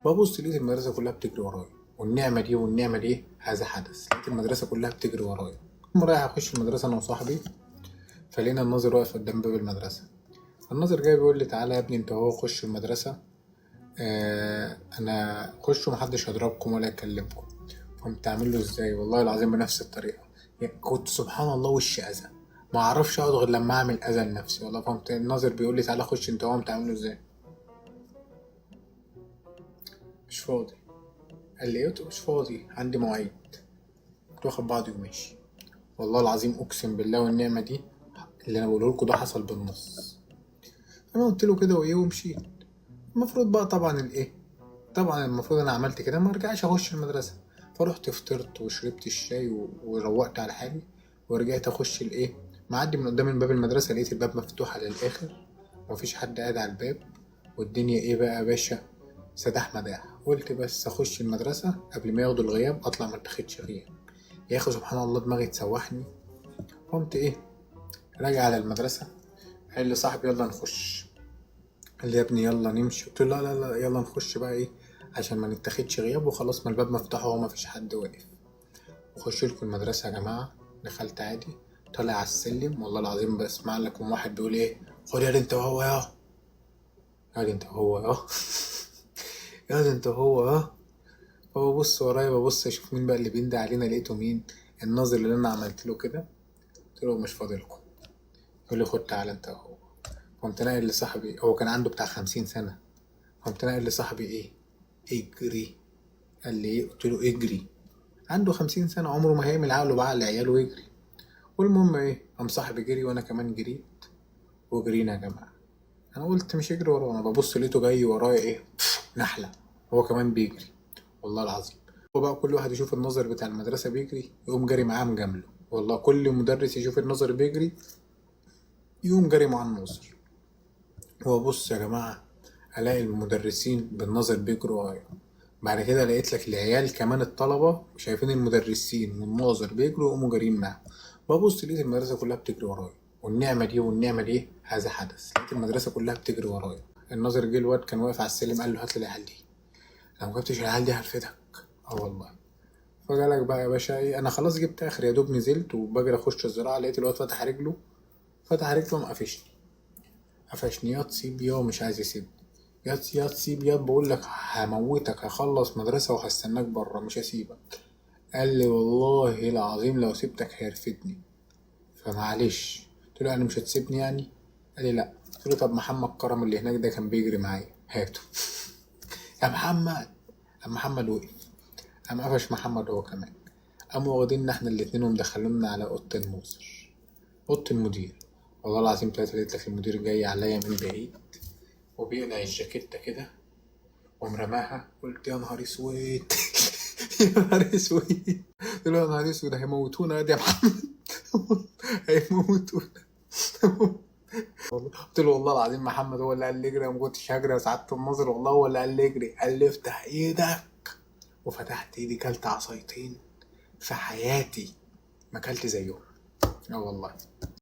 ببص لقيت المدرسة كلها بتجري ورايا، والنعمة دي والنعمة دي هذا حدث. لقيت المدرسة كلها بتجري ورايا. رايح اخش المدرسة انا وصاحبي، فلقينا الناظر واقف قدام باب المدرسة. الناظر جاي بيقول لي تعالى يا ابني انت اهو خش المدرسة، انا خشوا محدش هيضربكم ولا يكلمكم. قمت عامل له ازاي؟ والله العظيم بنفس الطريقة، يعني كنت سبحان الله وش اذى، ما اعرفش اقعد غير لما اعمل اذى لنفسي والله. فقمت الناظر بيقول لي تعالى خش انت اهو، قمت عامل له ازاي؟ مش فاضي. قال لي ايه؟ قلت له مش فاضي عندي مواعيد. كنت واخد بعضي وماشي. والله العظيم اقسم بالله والنعمة دي اللي انا بقوله لكم ده حصل بالنص. انا قلت له كده وايه ومشيت. المفروض بقى طبعا الايه، طبعا المفروض انا عملت كده ما ارجعش اخش المدرسة. فروحت فطرت وشربت الشاي وروقت على حالي ورجعت اخش الايه. معدي من قدام باب المدرسة لقيت الباب مفتوح على الاخر ومفيش حد قاعد على الباب، والدنيا ايه بقى يا باشا، سداح مداح. قلت بس اخش المدرسة قبل ما ياخدوا الغياب اطلع ما اتاخدش غياب. يا اخي سبحان الله دماغي تسوحني. قمت ايه راجع على المدرسة، قال لي صاحبي يلا نخش. قال لي يا ابني يلا نمشي. قلت له لا لا لا يلا نخش بقى ايه عشان ما نتاخدش غياب وخلاص، ما الباب مفتوح وهو ما فيش حد واقف. وخش لكم المدرسة يا جماعة. دخلت عادي طالع على السلم، والله العظيم بسمع لكم واحد بيقول ايه، خد يا انت وهو يا يا انت وهو يا يا انت وهو يا. فببص ورايا ببص اشوف مين بقى اللي بيندى علينا، لقيته مين؟ الناظر اللي انا عملت له كده. قلت له مش فاضلكم. يقول لي خد تعالى انت وهو. قمت ناقل لصاحبي، هو كان عنده بتاع 50 سنة. قمت ناقل لصاحبي ايه، اجري. قال لي ايه؟ قلت له اجري. عنده 50 سنة عمره ما هيعمل عقله بعقل عياله ويجري. والمهم ايه، قام صاحبي جري وانا كمان جريت وجرينا يا جماعة. انا قلت مش يجري ورايا، انا ببص لقيته جاي ورايا ايه، نحلة، هو كمان بيجري والله العظيم. هو بقى كل واحد يشوف الناظر بتاع المدرسة بيجري يقوم جري معاه مجاملة. والله كل مدرس يشوف الناظر بيجري يقوم جري مع الناظر. هو بص يا جماعة الاقي المدرسين بالناظر بيجروا ورايا. بعد كده لقيت لك العيال كمان الطلبة شايفين المدرسين والناظر بيجروا يقوموا جارين معاهم. ببص لقيت المدرسة كلها بتجري ورايا، والنعمة دي والنعمة دي هذا حدث. لقيت المدرسة كلها بتجري ورايا. الناظر جه الواد كان واقف على السلم قال له هات لي العيال دي، لو ما جبتش العيال دي هرفدك. والله. فجالك بقى يا باشا ايه، انا خلاص جبت اخر يا دوب نزلت وبجري اخش الزراعة، لقيت الواد فتح رجله، فتح رجله ومقفشني. قفشني يا تسيب يا مش عايز يسيب، يا تسيب يا بقول لك هموتك، هخلص مدرسة وهستناك بره مش هسيبك. قال لي والله العظيم لو سبتك هيرفدني، فمعلش. قلت له انا مش هتسيبني يعني؟ قال لي لا. قلت له طب محمد كرم اللي هناك ده كان بيجري معايا هاته. يا محمد. قام محمد وقف، قام قفش محمد هو كمان. قاموا واخديننا احنا الاتنين ومدخلونا على اوضة الناظر، اوضة المدير. والله العظيم تلاتة لقيت لك المدير جاي عليا من بعيد وبيقلع الجاكيتة كده ومرماها. قلت يا نهار اسود يا نهار اسود. قلت له يا نهار اسود هيموتونا يا محمد هيموتونا والله. قلت له والله العظيم محمد هو اللي قال لي اجري، ما كنتش هجري يا سعادة الناظر، والله هو اللي قال لي اجري. قال لي افتح ايدك، وفتحت ايدي كلت عصايتين في حياتي ما كلت زيهم. والله.